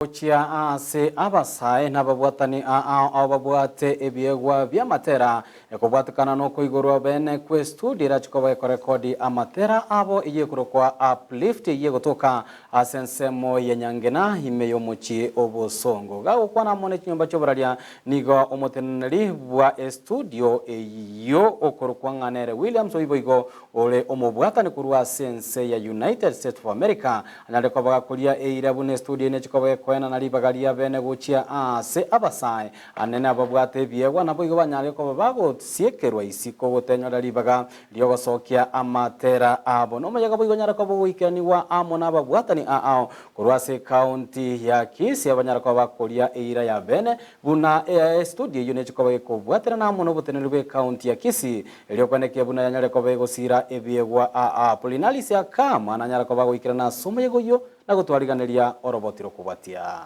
Gochia aase abasae nababwatani aao ao babwate ebiegwa bi'amatera, ekobwatekana nokoigorwa bene kw'estudio erache koba ekorekodi amatera abo eyio ekorokwa Uplift eyio egotoka ase ensemo ya Nyangena ime y'omochie o Bosongo. Gagokwana amo ne chinyomba chi'oboraria nigo omoteneneri bwa estudio eyio okorokwa ng'a nere Williams oyio boigo ore omobwatani korwa ase ense ya United States of America, anyare koba gakoria eira buna estudio eye nechi koba gekoenana ribaga ria bene gochia aase abasae anene ababwate ebiegwa naboigo banyare koba bagosiekerwa isiko gotenyora ribaga riogosokia amatera abo. Nomoyega boigo onyare koba ogoikeranigwa amo nababwatani aao korwa ase ecounty ya Kisii abanyare koba bakoria eira ya bene Buna estudio eyio nechi koba gekobwaterana amo noboteneneri bw'ecounty ya Kisii, erio kwenekia buna yanyare koba egosira ebiegwa aa. Apollinaris akama nanyare koba agoikerana ase omoyega oyio na gotwariganeria oroboti rokobwatia.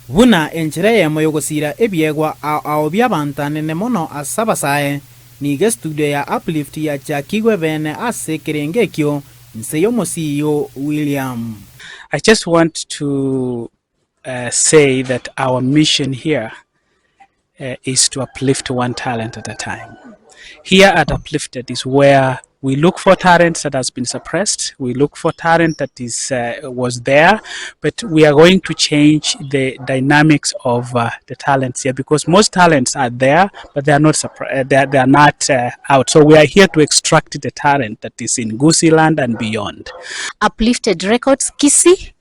Buna enchera eyemo y'ogosira ebiegwa ao ao bi'abanto anene mono ase abasae, nigo estudio ya Uplift yachakigwe bene ase ekerengo ekio inse y'omosiyo William. I just want to say that our mission here is to uplift one talent at a time. Here at Uplifted is where we look for talent that has been suppressed. We look for talent that is was there, but we are going to change the dynamics of the talents here because most talents are there, but they are not they are, they are not out. So we are here to extract the talent that is in Gusiland and beyond. Uplifted Records Kisii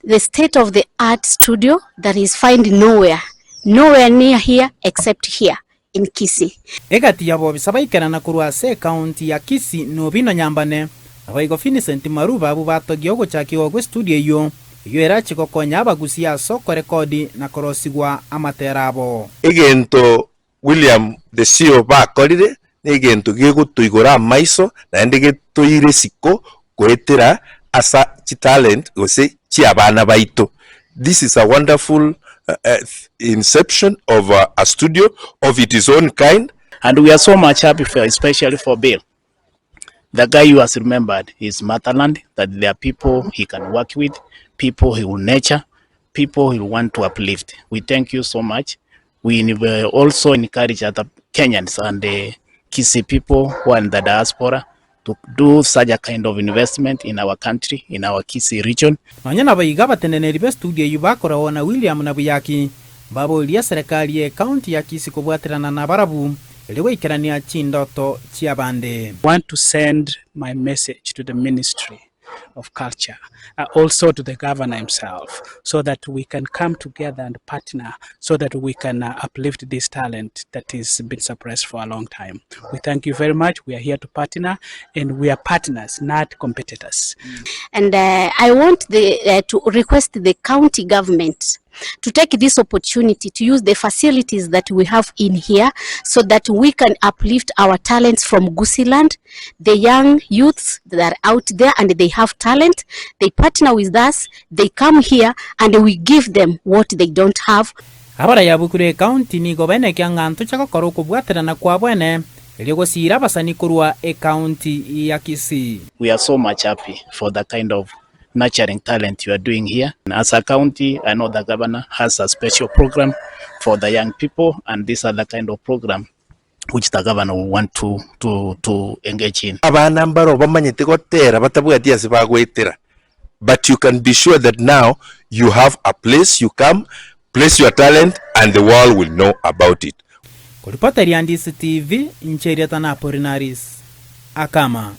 the state of the art studio that is find nowhere, nowhere near here except here in Kisii. Egati y'abobisa baikerana korwa ase ekaunti ya Kisii Nobino Nyambane, naboigo Vincent Maruba abwo batogia ogochakigwa gw'estudio eyio, eyio erache gokonya abagusii ase okorekodi na korosigwa amatera abo. Egento William the CEO bakorire negento gegotoigora amaiso naende getoire isiko goetera asa chitalent gose chiabana baito. This is a wonderful inception of a studio of its own kind. And we are so much happy for especially for Bill the guy who has remembered his motherland that there are people he can work with, people he will nurture, people he will want to uplift. We thank you so much. We also encourage other Kenyans and the Kisii people who are in the diaspora to do such a kind of investment in our country, in our Kisii region. Nonya naboigo abateneneri b'estudio eyio bakoragwa na William na Buyaki mbaborie eserekari ye county ya Kisii kobwaterana nabarabwo erio goikerania chindoto chi'abande. Want to send my message to the ministry of culture also to the governor himself so that we can come together and partner so that we can uplift this talent that is been suppressed for a long time. We thank you very much. We are here to partner and we are partners, not competitors. And I want the, to request the county government to take this opportunity to use the facilities that we have in here so that we can uplift our talents from Gusiiland, the young youths that are out there and they have talent, they partner with us, they come here and we give them what they don't have. Abarai abwo korwa ekaunti nigo baenekia ng'a ntocha gokora okobwaterana kwabo ene, erio gosiira abasani korwa ekaunti ya Kisii. We are so much happy for the kind of nurturing talent you are doing here. As a county, I know the governor has a special program for the young people and these are the kind of program which the governor will want to, to, to engage in. Abana mbaro bamanyete gotera batabwati ase bagoetera but you can be sure that now you have a place you come place your talent and the world will know about it. Koripoteria Ndisi TV, inche erieta na Apolinaris Akama.